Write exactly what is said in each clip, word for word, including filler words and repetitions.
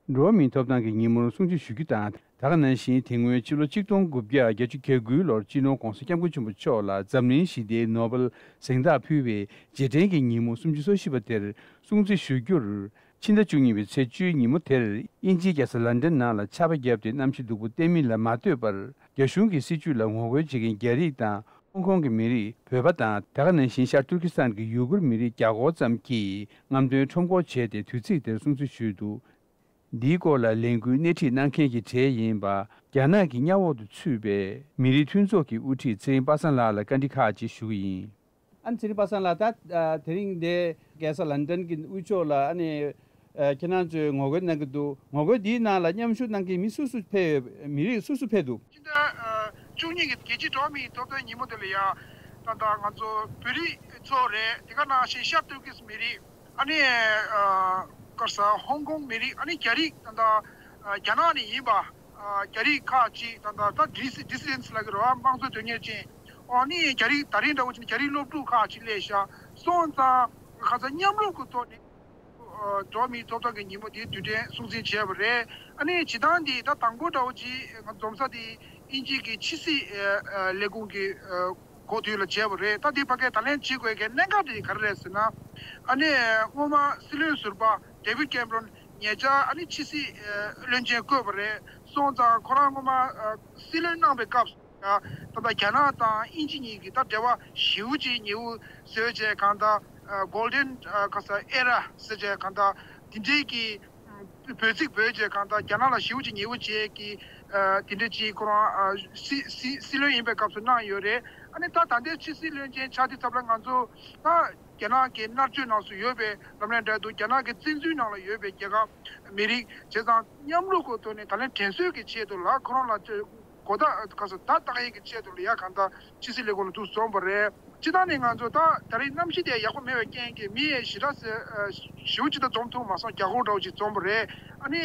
འགྲོ་བ་མིའི་ཐོབ་ཐང་གི་ཉིན་མོར་སྲུང་བརྩི་ཞུ་རྒྱུ་དང་། ད་ག་ནང་བཞིན་དེ་སྔོན་ཕྱི་ལོ་ཆིག་སྟོང་དགུ་བརྒྱ་བརྒྱད་ཅུ་གྱ་དགུའི་ལོར་སྤྱི་ནོར་༧གོང་ས་༧སྐྱབས་མགོན་ཆེན་པོ་མཆོག་ལ་འཛམ་གླིང་ཞི་བདེའི་ནོ་བེལ་གཟེངས་རྟགས་ཕུལ་བའི་རྗེས་དྲན་གྱི་ཉིན་མོ་སུམ་ཅུ་སོ་བཞི་པ་དེར་སྲུང་བརྩི་ཞུ་རྒྱུར། ཕྱི་ཟླ་བཅུ་གཉིས་པའི་ཚེས་བཅུའི་ཉིན་མོ་དེར་དབྱིན་ཇིའི་རྒྱལ་ས་ལན་ཌན་ནང་ལ་ཆར་པ་བརྒྱབ་སྟེ་གནམ་གཤིས་སྡུག་པོ་བསྟན་མིན་ལ་མ་ལྟོས་པར། རྒྱ་གཞུང་གི་སྲིད་བྱུས་ལ་ངོ་རྒོལ་བྱེད་མཁན་རྒྱ་རིགས་དང་། ཧོང་ཀོང་གི་མི་རིགས། བོད་པ་དང་། དེ་ག་ནང་བཞིན་ཤར་ཏུར་ཀི་སི་ཐན་གྱི་ཡུ་གུར་མི་རིགས་བརྒྱ་སྐོར་ཙམ་གྱིས་རྔམ་སྟོན་ཁྲོམ་སྐོར་བྱས་ཏེ་དུས་ཚིགས་དེར་སྲུང་བརྩི་ཞུས་འདུག་འདིའི་སྐོར་ལ་ལས་འགུལ་སྣེ་ཁྲིད་གནང་མཁན་གྱི་གྲས་ཡིན་པ། རྒྱ་ནག་གི་གཉའ་འོག་ཏུ་ཚུད་པའི་མི་རིགས་མཐུན་ཚོགས་ཀྱི་དབུ་ཁྲིད་ཚེ་རིང་པ་སངས་ལགས་ལ་བཀའ་འདྲི་ཁག་ཅིག་ཞུ་གི་ཡིན། ཨ་ནི་ཚེ་རིང་པ་སངས་ལགས། ད་ཨ་དེ་རིང་འདི་རྒྱལ་ས་ལན་ཌན་གྱི་དབུས་ཕྱོགས་ལ་ཨ་ནི་ཨ་ཁྱེད་རང་ཚོས་ངོ་རྒོལ་གནང་གི་འདུག་ངོ་རྒོལ་འདིའི་ནང་ལ་མཉམ་ཞུགས་གནང་མཁན་མི་སུ་སུ་ཕེབས་ཡོད། མི་རིགས་སུ་སུ་ཕེབས་འདུག་སྤྱི་ཟླ་ཨ་བཅུ་གཉིས་ཀྱི་རྒྱལ་སྤྱིའི་འགྲོ་བ་མིའི་ཐོབ་ཐང་ཉིན་མོ་དེ་ལ་ཡང་ད་ལྟ་ང་ཚོ་བོད་རིགས་ཚོ་རེད། དེ་ག་ནང་བཞིན་ཤར་ཏུར་ཀི་སི་མི་རིགས། ཨ་ནི་ཨ་ག་རེ་ཟེར། ཧོང་ཀོང་མི་རིགས། ཨ་ནི་རྒྱ་རིགས། ད་ལྟ་ཨ་རྒྱ་ནག་ནས་ཡིན་པ་ཨ་རྒྱ་རིགས་ཁག་ཅིག་ད་ལྟ་ད་ཌི་སི་ཌི་སི་ཌེན་སི་ལབ་ཀྱི་རེད་བ། དམངས་གཙོ་དོན་གཉེར་ཅན། ཨ་ནི་རྒྱ་རིགས་ད་རིང་འདྲ་བོ་ཅིག་ནི་རྒྱ་རིགས་སློབ་ཕྲུག་ཁག་ཅིག་སླེབས་ཤག་སོང་ཙང་ཁ་ཚ་མཉམ་རུབ་ཀྱི་ཐོག་ནས་ཨ་འགྲོ་བ་མིའི་ཐོབ་ཐང་གི་ཉིན་མོ་འདིའི་དུས་དྲན་སྲུང་བརྩི་བྱས་པ་རེད། ཨ་ནི་སྤྱིར་བཏང་འདི་ད་དང་པོ་འདྲ་བོ་ཅིག་ང་འཛོམས་ས་དེ་དབྱིན་ཇི་གི་ཕྱི་སྲིད་ཨ་ཨ་ལས་ཁུངས་ཀྱི་ཨ་འགོ་དེ་ལ་བྱས་པ་རེད། ད་དེ་ཕ་གིར་ད་ལན་བྱེད་དགོས་མཁན་གནད་འགག་དེ་ག་རེ་རེད་ཟེར་ན། ཨ་ནི་སྔོན་མ་སྲིད་བློན་ཟུར་པ་ཌེ་ཝིད་ཀེམ་རོན་ཉེ་ཆར་ཨ་ནི་ཕྱི་སྲིད་ཨ་བློན་ཆེན་བསྐོས་པ་རེད། སོང་ཙང་ཁོ་རང་སྔོན་མ་ཨ་སྲིད་བློན་གནང་པའི་སྐབས་སུ་ད་ལྟ་རྒྱ་ནག་དང་དབྱིན་ཇི་གཉིས་ཀྱི་ད་འབྲེལ་བ་ཞེ་པོ་ཅིག་ཉེ་པོ་བཟོས་བྱས་གང་ལྟར་ཨ་གོལ་ཌེན་ཨ་ག་ས་ཨེ་ར་ཟེར་བྱས་གང་ལྟར་དེ་འདྲའི་གི་འབོད་ཚིག་འབོད་བྱས་གང་ལྟར་རྒྱ་ནག་ལ་ཞེ་པོ་ཅིག་ཉེ་པོ་བྱས་ཀྱི་ཨ་དེ་འདྲ་ཅིག་ཁོ་རང་ཨ་སྲིད་སྲིད་སྲིད་བློན་ཡིན་པའི་སྐབས་སུ་གནང་ཡོད་རེད། ཨ་ནི་ད་ད་ལྟའི་ཕྱི་སྲིད་བློན་ཆེན་ཆགས་དུས་ཙམ་ལ་ང་ཚོ་ད་རྒྱ་ནག་གི་མནར་གཅོད་ནང་སུ་ཡོད་པའི་ལབ་ན་འདྲ་འདུག་རྒྱ་ནག་གི་བཙན་འཛུལ་ནང་ལ་ཡོད་པའི་རྒྱལ་ཁབ་མི་རིགས་བྱས་ཙང་མཉམ་རུབ་ཀྱི་ཐོག་ནས་ད་ལན་དྲན་གསོའི་གི་ཆེད་དུ་ལ་ཁོ་རང་ལ་ཅིག་གོ་བརྡ་ག་ས་བརྡ་བཏང་ཡས་ཀྱི་ཆེད་དུ་ལ་ཡ་གང་ལྟར་ཕྱི་སྲིད་ལས་ཁུངས་ལ་འདུག་འཛོམས་པ་རེད། སྤྱིར་བཏང་ནས་ང་ཚོ་ད་ད་རེས་གནམ་གཤིས་དེ་ཡག་པོ་མེད་པའི་རྐྱེན་གྱིས་མི་ཞེ་དྲག་ཞེ་པོ་ཅིག་ད་འཛོམས་ཐུབ་མ་སོང་། བརྒྱ་སྐོར་འདྲ་བོ་ཅིག་འཛོམས་པ་རེད། ཨ་ནི་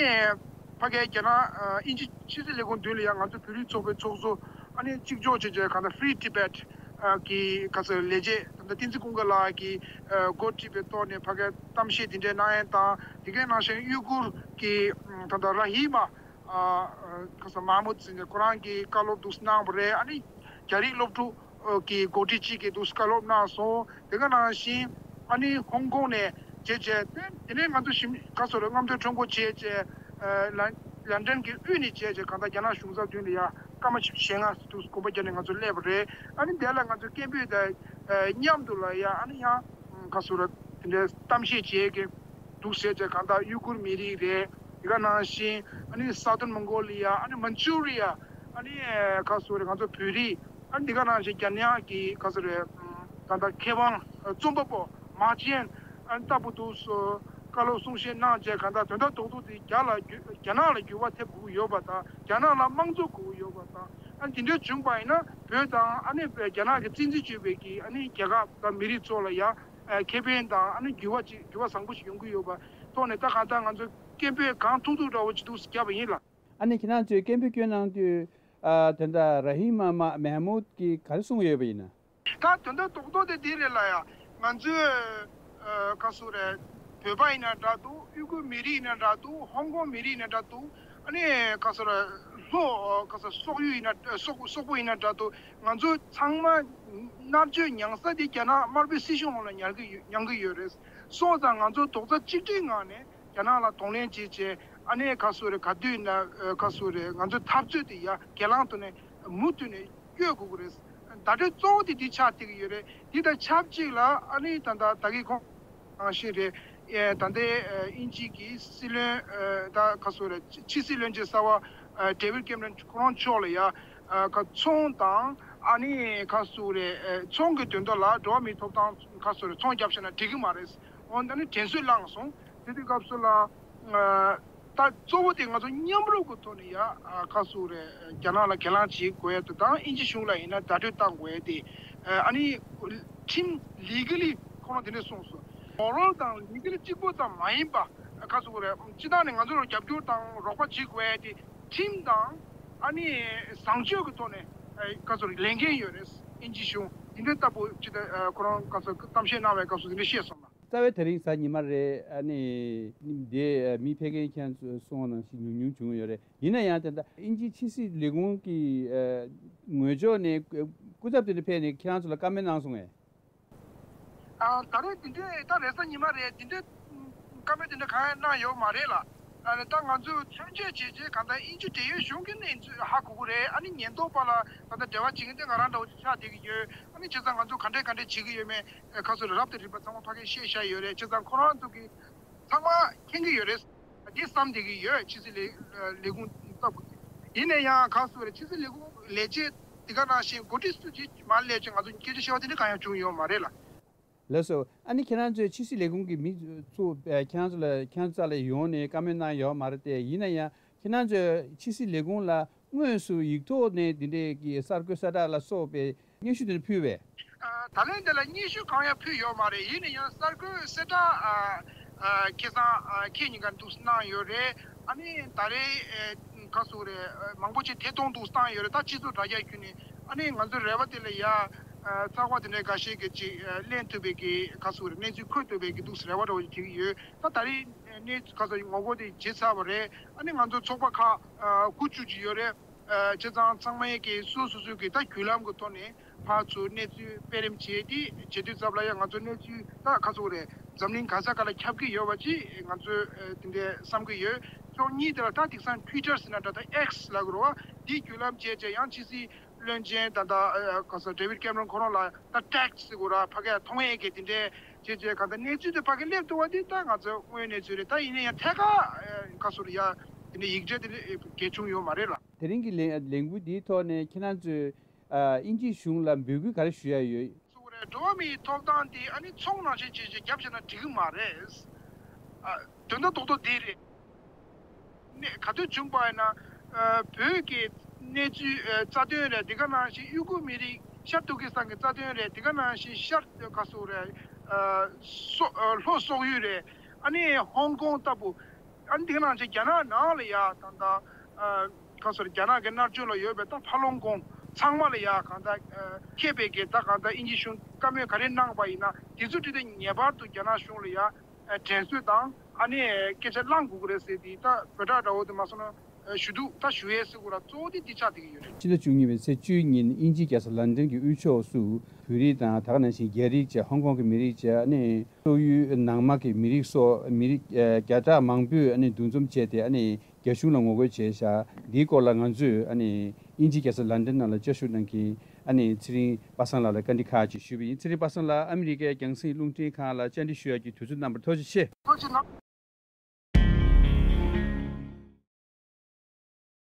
ཕ་གའི་རྒྱ་ནག་ཨ་དབྱིན་ཇི་ཕྱི་སྲིད་ལས་ཁུངས་མདུན་ལ་ཡང་ང་ཚོ་བོད་རིགས་ཚོགས་པའི་ཚོགས་གཙོ་ཨ་ནི་གཅིག་ལྕོགས་བྱས་བྱས་གང་ལྟར་Free Tibet་གི་ག་ཚོད་ལས་བྱེད་ད་ལྟ་བསྟན་འཛིན་ཀུན་དགའ་ལགས་ཀྱིས་འགོ་ཁྲིད་པའི་ཐོག་ནས་ཕ་གའི་གཏམ་བཤད་དེ་འདྲའི་གནང་ཡས་དང་། དེ་གའི་ནང་བཞིན་ཡུ་གུར་གྱི་ད་ལྟ་ར་ཧི་མ་ཨ་ཁ་ས་མ་མུད་ཟེར་ནས་ཁོ་རང་གིས་བཀའ་སློབ་འདུག་གནང་བ་རེད། ཨ་ནི་རྒྱ་རིགས་སློབ་ཕྲུག་གི་འགོ་ཁྲིད་ཅིག་གིས་འདུག་བཀའ་སློབ་གནང་སོང་། དེ་ག་ནང་བཞིན་ཨ་ནི་ཧོང་ཀོང་ནས་བྱས་བྱས་དེ་དེ་ནས་ང་ཚོ་ཞིམ་ཁ་སོ་རེ་རྔམ་སྟོན་ཁྲོམ་སྐོར་བྱས་བྱས་ལན་ལན་ཀྲན་གྱི་དབུས་ནས་བྱས་བྱས་གང་ལྟར་རྒྱ་ནག་གཞུང་ཚབ་མདུན་ལ་ཡ་སྐར་མ་བཞི་བཅུ་ཞེ་ལྔ་འདུག་གོམ་པ་བརྒྱབ་ནས་ང་ཚོ་སླེབས་པ་རེད། ཨ་ནི་དེ་ལ་ང་ཚོ་སྐད་འབོད་དང་མཉམ་དུ་ལ་ཡ་ཨ་ནི་ཡང་ཁ་སོ་རེ་དེ་འདྲའི་གཏམ་བཤད་བྱས་ཀྱི་འདུག་ཟེར་བྱས་གང་ལྟར་ཡུ་གུར་མི་རིགས་རེད། དེ་ག་ནང་བཞིན་ཨ་ནི་Southern Mongolia། ཨ་ནི་Manchuria། ཨ་ནི་ཁ་སོ་རེ་ང་ཚོ་བོད་རིགས། ཨ་ནི་དེ་ག་ནང་བཞིན་རྒྱ་ནག་གི་ཁ་སོ་རེ་ད་ལྟ་མཁས་དབང་རྩོམ་པ་པོ་མ་ཅན་ཨ་ནི་ལྟ་བུ་འདུག་སོ། བཀའ་སློབ་གསུང་བཤད་གནང་བྱས་གང་ལྟར་དོན་དག་རྡོག་རྡོག་དེ་རྒྱ་ལ་རྒྱུ་རྒྱ་ནག་ལ་འགྱུར་བ་ཐེབས་དགོས་ཀྱི་ཡོད་པ་དང་། རྒྱ་ནག་ལ་དམངས་གཙོ་དགོས་ཀྱི་ཡོད་པ་དང་། ཨ་ནི་དེ་འདྲ་བྱུང་པ་ཡིན་ན་བོད་དང་ཨ་ནི་རྒྱ་ནག་གི་བཙན་འཛུལ་བྱས་པའི་གི་ཨ་ནི་རྒྱལ་ཁབ་དང་མི་རིགས་ཚོ་ལ་ཡང་ཨ་ཁེ་ཕན་དང་ཨ་ནི་འགྱུར་བ་ཅིག་འགྱུར་བ་བཟང་པོ་ཞིག་ཡོང་གི་ཡོད་པ་ཐོག་ནས། ད་གང་ལྟར་ང་ཚོ་སྐད་འབོད་གང་ཐུབ་ཐུབ་འདྲ་བོ་ཅིག་འདུག་སེ་བརྒྱབ་པ་ཡིན་ལགས། ཨ་ནི་ཁྱེད་རང་ཚོས་སྐད་འབོད་སྐྱོན་གནང་དུས་ཨ་དེ་འདྲ་ར་ཧི་མ་མ་མེ་མུད་ཀྱིས་ག་རེ་གསུངས་ཡོད་པ་ཡིན་ན། ད་དོན་དག་རྡོག་རྡོག་དེ་འདི་རེད་ལ་ཡ། ང་ཚོས་ཨ་ག་སུ་རེད། བོད་པ་ཡིན་ན་འདྲ་འདུག་ཡུ་གུར་མི་རིགས་ཡིན་ན་འདྲ་འདུག་ཧོང་ཀོང་མི་རིགས་ཡིན་ན་འདྲ་འདུག་ཨ་ནི་ག་སུ་རེད། ལྷོ་ག་སུ་སོག་ཡུལ་ཡིན་ན་སོག་སོག་པོ་ཡིན་ན་འདྲ་འདུག་ང་ཚོ་ཚང་མ་མནར་གཅོད་མྱངས་ས་དེ་རྒྱ་ནག་དམར་པོའི་སྲིད་གཞུང་འོག་ལ་ཉར་གི་ཡོད་མྱང་གི་ཡོད་རེད། སོང་ཙང་ང་ཚོ་རྡོག་རྩ་གཅིག་སྒྲིལ་ངང་ནས་རྒྱ་ནག་ལ་གདོང་ལེན་བྱེད་བྱས། ཨ་ནི་ག་སུ་རེད། ག་དུས་ན་ག་སུ་རེད། ང་ཚོ་འཐབ་རྩོད་དེ་ཡ་སྒེར་ལངས་ཐོག་ནས་མུ་མཐུད་ནས་སྐྱོད་དགོས་ཀྱི་རེད། བརྡ་སྤྲོད་གཙོ་བོ་དེ་འདི་ཆགས་བསྡད་ཀྱི་ཡོད་རེད། འདི་དང་ཆབས་ཅིག་ལ་ཨ་ནི་ད་ལྟ་ད་གི་ཁོང་ནང་བཞིན་རེད། ཨེ་ད་ལྟའི་ཨེ་དབྱིན་ཇི་གི་སྲིད་བློན་ཨེ་ད་ག་སུ་རེད། ཕྱི་སྲིད་བློན་ཆེན་གསར་པ་ཨེ་ཌེ་ཝིད་ཀེམ་རོན་ཁོ་རང་མཆོག་ལ་ཡ་ཨེ་ག་ཚོང་དང་ཨ་ནི་ག་སུ་རེད། ཨེ་ཚོང་གི་དོན་དག་ལ་འགྲོ་བ་མིའི་ཐོབ་ཐང་ག་སུ་རེད། ཚོང་རྒྱབ་བྱས་ན་འགྲིག་གི་མ་རེད། འོ་ད་ནི་དྲན་གསོ་བསླངས་སོང་། དེ་དུས་སྐབས་སུ་ལ་ཨེ། ད་གཙོ་བོ་དེ་ང་ཚོ་མཉམ་རུབ་ཀྱི་ཐོག་ནས་ཡ་ཨ་ག་སུ་རེད། རྒྱ་ནག་ལ་གྱེན་ལངས་བྱེད་དགོས་ཡ་དེ་དང་། དབྱིན་ཇི་གཞུང་ལ་ཡིན་ན་བརྡ་སྤྲོད་བཏང་དགོས་ཡ་དེ་ཨ་ནི་ཁྲིམས་ལི་ག་ལི་ཁོ་རང་དེ་འདྲས་གསུངས་སོང་། མོ་རལ་དང་ལི་ག་ལི་གཅིག་པོ་ཙམ་མ་ཡིན་པ་ག་སུ་རེད། སྤྱི་བཏང་ནས་ང་ཚོ་ལ་རྒྱབ་སྐྱོར་དང་རོགས་པ་བྱེད་དགོས་ཡ་དེ་ཁྲིམས་དང་ཨ་ནི་བཟང་སྤྱོད་ཀྱི་ཐོག་ནས་ག་སུ་རེད། ལས་འགན་ཡོད་རེད། དབྱིན་ཇི་གཞུང་དེ་འདྲས་ལྟ་བུ་ཅིག་ད་ཁོ་རང་ག་སུ་གཏམ་བཤད་གནང་བའི་སྐབས་སུ་དེ་འདྲས་བཤད་སོང་ལ། རྩ་བའི་དེ་རིང་གཟའ་ཉི་མ་རེད། ཨ་ནི་འདི་མི་ཕེབས་མཁན་ཁྱེད་རང་ཚོ་གསུངས་པ་ནང་བཞིན་ཉུང་ཉུང་བྱུང་ཡོད་རེད། ཡིན་ན་ཡང་དེ་འདྲ་དབྱིན་ཇིའི་ཕྱི་སྲིད་ལས་ཁུངས་ཀྱི་ངོས་ཕྱོགས་ནས་སྐུ་ཚབ་དེ་འདྲ་ཕེབས་ནས་ཁྱེད་རང་ཚོ་ལ་བཀའ་མོལ་གནང་སོང་ངས། ཨ། ད་རེས་འདི་འདྲའི་ད་རེས་གཟའ་ཉི་མ་རེད། འདི་འདྲའི་བཀའ་མོལ་དེ་འདྲ་གང་ཡང་གནང་ཡོད་མ་རེད་ལ། ཨ་ནི་ད་ང་ཚོས་མཚོན་བྱེད་བྱས་བྱས་གང་ལྟར་དབྱིན་ཇི་འབྲེལ་ཡོད་གཞུང་གི་གནས་ཚུལ་ཧ་གོ་གི་རེད། ཨ་ནི་ཉེན་རྟོག་པ་ལ་ད་ལྟ་འབྲེལ་བ་བྱེད་མཁན་དེ་ང་རང་འདྲ་བོ་ཅིག་ཆགས་བསྡད་ཀྱི་ཡོད། ཨ་ནི་བྱས་ཙང་ང་ཚོ་ག་འདྲས་ག་འདྲས་བྱེད་ཀྱི་ཡོད་མེད་ཁ་སོ་རེ་རབ་དང་རིམ་པ་ཚང་མ་ཕ་གིར་བཤད་བཞག་ཡོད་རེད། བྱས་ཙང་ཁོ་རང་ཚོ་གི་ཚང་མ་མཁྱེན་གྱི་ཡོད་རེད། འདི་བསམ་བསྡད་ཀྱི་ཡོད། ཕྱི་སྲིད་ལས་ལས་ཁུངས་ལྟ་བུ། ཡིན་ན་ཡང་ག་སོ་རེ་ཕྱི་སྲིད་ལས་ཁུངས་ལས་བྱེད་དེ་ག་ནང་བཞིན་འགོ་ཁྲིད་སུ་ཅིག་མར་སླེབས་བྱས་ང་ཚོ་སྐད་ཆ་བཤད་པ་དེ་འདྲ་གང་ཡང་བྱུང་ཡོད་མ་རེད་ལ། ལགས་སོ། ཨ་ནི་ཁྱེད་རང་ཚོའི་ཕྱི་སྲིད་ལས་ཁུངས་ཀྱི་མི་ཚོ་ཨ་ཁྱེད་རང་ཚོ་ལ་ཁྱེད་རང་ཚོ་རྩ་ལ་ཡོང་ནས་བཀའ་མོལ་གནང་ཡོད་མ་རེད་དེ། ཡིན་ན་ཡང་ཁྱེད་རང་ཚོའི་ཕྱི་སྲིད་ལས་ཁུངས་ལ་དངོས་སུ་ཡིག་ཐོག་ནས་འདི་འདྲའི་གི་གསར་འགོད་གསལ་བསྒྲགས་ལ་སོགས་པའི་སྙན་ཞུ་དེ་འདྲ་ཕུལ་བས། ཨ། ད་ལན་དེ་ལ་སྙན་ཞུ་གང་ཡང་ཕུལ་ཡོད་མ་རེད། ཡིན་ན་ཡང་གསར་འགོད་གསལ་བསྒྲགས་ཨ་ཨ་ཁ་སང་ཨ་ཁ་ཉིན་ག་འདུག་གནང་ཡོད་རེད། ཨ་ནི་ད་རེས་ཨ་ག་སོ་རེ་ཨ་མང་པོ་ཅིག་ཐད་གཏོང་འདུག་བཏང་ཡོད་རེད། ད་སྤྱི་ཚོགས་དྲ་རྒྱ་བརྒྱུད་ནས། ཨ་ནི་ང་ཚོའི་རེ་བ་དེ་ལ་ཡ་ཨ་ཚགས་པར་དེ་འདྲའི་འགའ་ཤས་ཀྱིས་ཅིག་ཨ་གླེང་ཐུབ་པའི་གི་ག་སོ་རེ་གནས་ཚུལ་འཁོད་ཐུབ་པའི་གི་འདུག་རེ་བ་འདྲ་བོ་ཅིག་བྱེད་ཀྱི་ཡོད། ད་ད་རེས་གནས་ཚུལ་ག་སོ་ངོ་རྒོལ་དེ་བྱེད་ཚར་བ་རེད། ཨ་ནི་ང་ཚོ་ཚོགས་པ་ཁག་ཨ་དགུ་བཅུ་ཅིག་ཡོད་རེད། ཨ་བྱས་ཙང་ཚང་མས་ཀྱིས་སོ་སོ་སོ་སོའི་གི་ད་བརྒྱུད་ལམ་གྱི་ཐོག་ནས་ཕར་ཚུར་གནས་ཚུལ་སྤེལ་རེས་བྱས་ཏེ་བྱེད་དུས་ཙམ་ལ་ཡང་ང་ཚོ་གནས་ཚུལ་ད་ག་སོ་རེད། འཛམ་གླིང་ག་ས་ག་ལ་ཁྱབ་ཀྱི་ཡོད་པ་ཅིག་ང་ཚོས་ཨ་དེ་འདྲས་བསམ་གྱི་ཡོད། ཕྱོགས་གཉིས་དེ་ལ་ད་དེང་སང་ཊུའི་ཊར་ཟེར་ན་འདྲ། ད་ཨེགས་ལབ་ཀྱི་རེད་བ། འདིའི་བརྒྱུད་ལམ་བྱས་བྱས་ཡང་ཕྱི་སྲིད་བློན་ཆེན་ད་ལྟ་ཨ་ག་སོ་ཌེ་ཝིཌ་ཀེམ་རོན་ཁོ་རང་ལ་ད་ཊེག་སི་ཟེར་དགོས་ར། ཕ་གིར་མཐོང་ཡས་ཀྱི་དེ་འདྲས་བྱས་བྱས་གང་ལྟར་གནས་ཚུལ་དེ་ཕ་གིར་སླེབས་འདུག་བ། འདི་ད་ང་ཚོ་དངོས་གནས་ཚུལ་རེད། ད་ཡིན་ན་ཡང་ཐད་ཀར་ཨ་ག་སོ་རེད་ཡ་དེ་འདྲས་ཡིག་ཆ་དེ་འདྲས་གལ་བྱུང་ཡོད་མ་རེད་ལ། དེ་རིང་གི་ལས་ལས་འགུལ་འདིའི་ཐོག་ནས་ཁྱེད་རང་ཚོས་ཨ་དབྱིན་ཇིའི་གཞུང་ལ་འབོད་སྐུལ་ག་རེ་ཞུ་ཡ་ཡོད། ག་སོ་རེད། འགྲོ་བ་མིའི་ཐོབ་ཐང་དེ་ཨ་ནི་ཚོང་ནང་བཞིན་བྱས་བྱས་རྒྱབ་བཞག་ན་འགྲིག་གི་མ་རེད། ཨ་དོན་དག་རྡོག་རྡོག་འདི་རེད། ནས་ག་དུས་བྱུང་བ་ཡིན་ན། ཨ་བོད་ཀྱི་གནས་ཚུལ་ཨ་རྩ་དོན་རེད། དེ་ག་ནང་བཞིན་ཡུ་གུར་མི་རིགས་ཤར་ཏུར་ཀི་སི་ཐན་གྱི་རྩ་དོན་རེད། དེ་ག་ནང་བཞིན་ཤར་ག་སོ་རེད། ཨ་སོ་ཨ་ལྷོ་སོག་ཡུལ་རེད། ཨ་ནི་ཧོང་ཀོང་ལྟ་བུ། ཨ་ནི་དེ་ག་ནང་བཞིན་རྒྱ་ནག་ནང་ལ་ཡ་ད་ལྟ་ཨ་ག་སོ་རེད། རྒྱ་ནག་གི་མནར་གཅོད་ལ་ཡོད་པའི་ད་ཕ་ལོང་ཀོང་ཚང་མ་ལ་ཡ་གང་ལྟར་ཨ་མཁས་པའི་གི་ད་གང་ལྟར་དབྱིན་ཇི་གཞུང་བཀའ་མོལ་ག་རེ་གནང་བ་ཡིན་ན་དེ་ཚོ་དེ་དེ་ངེས་པར་དུ་རྒྱ་ནག་གཞུང་ལ་ཡ། དྲན་གསོ་དང་ཨ་ནི་སྐད་ཆ་བླང་དགོས་ཀྱི་རེད་ཟེར་དེ་ད་བོད་ཕྲུག་འདྲ་བོ་དེ་མ་སོང་ན་ཞུ་གཏུག་ད་ཞུ་ཡས་ཟེར་དགོས་ར། གཙོ་བོ་དེ་འདི་ཆགས་བསྡད་ཀྱི་ཡོད་རེད། ཕྱི་ཟླ་བཅུ་གཉིས་པའི་ཚེས་བཅུའི་ཉིན་དབྱིན་ཇིའི་རྒྱལ་ས་ལན་ཌན་གྱི་དབུས་ཕྱོགས་སུ་བོད་རིགས་དང་ད་ག་ནང་བཞིན་རྒྱ་རིགས་བཅས་ཧོང་ཀོང་གི་མི་རིགས་བཅས་ཨ་ནི་སོག་ཡུལ་ནང་མ་གི་མི་རིགས་སོགས་མི་རིགས་བརྒྱ་ཕྲག་མང་པོས་ཨ་ནི་འདུ་འཛོམས་བྱས་ཏེ་ཨ་ནི་རྒྱ་གཞུང་ལ་ངོ་རྒོལ་བྱས་ཤག་འདིའི་སྐོར་ལ་ང་ཚོས་ཨ་ནི་དབྱིན་ཇིའི་རྒྱལ་ས་ལན་ཌན་ནང་ལ་བཅའ་བཞུགས་གནང་མཁན་ཨ་ནི་ཚེ་རིང་པ་སངས་ལགས་ལ་བཀའ་འདྲི་ཁག་ཅིག་ཞུས་པ་ཡིན། ཚེ་རིང་པ་སངས་ལགས་ཨ་མི་རི་ཀའི་རྒྱང་སྲིང་རླུང་འཕྲིན་ཁང་ལ་བཅར་འདྲི་ཞུ་ཡག་གི་དུས་ཚོད་གནང་བར་ཐུགས་རྗེ་ཆེ། ཐུགས་རྗེ་གནང་།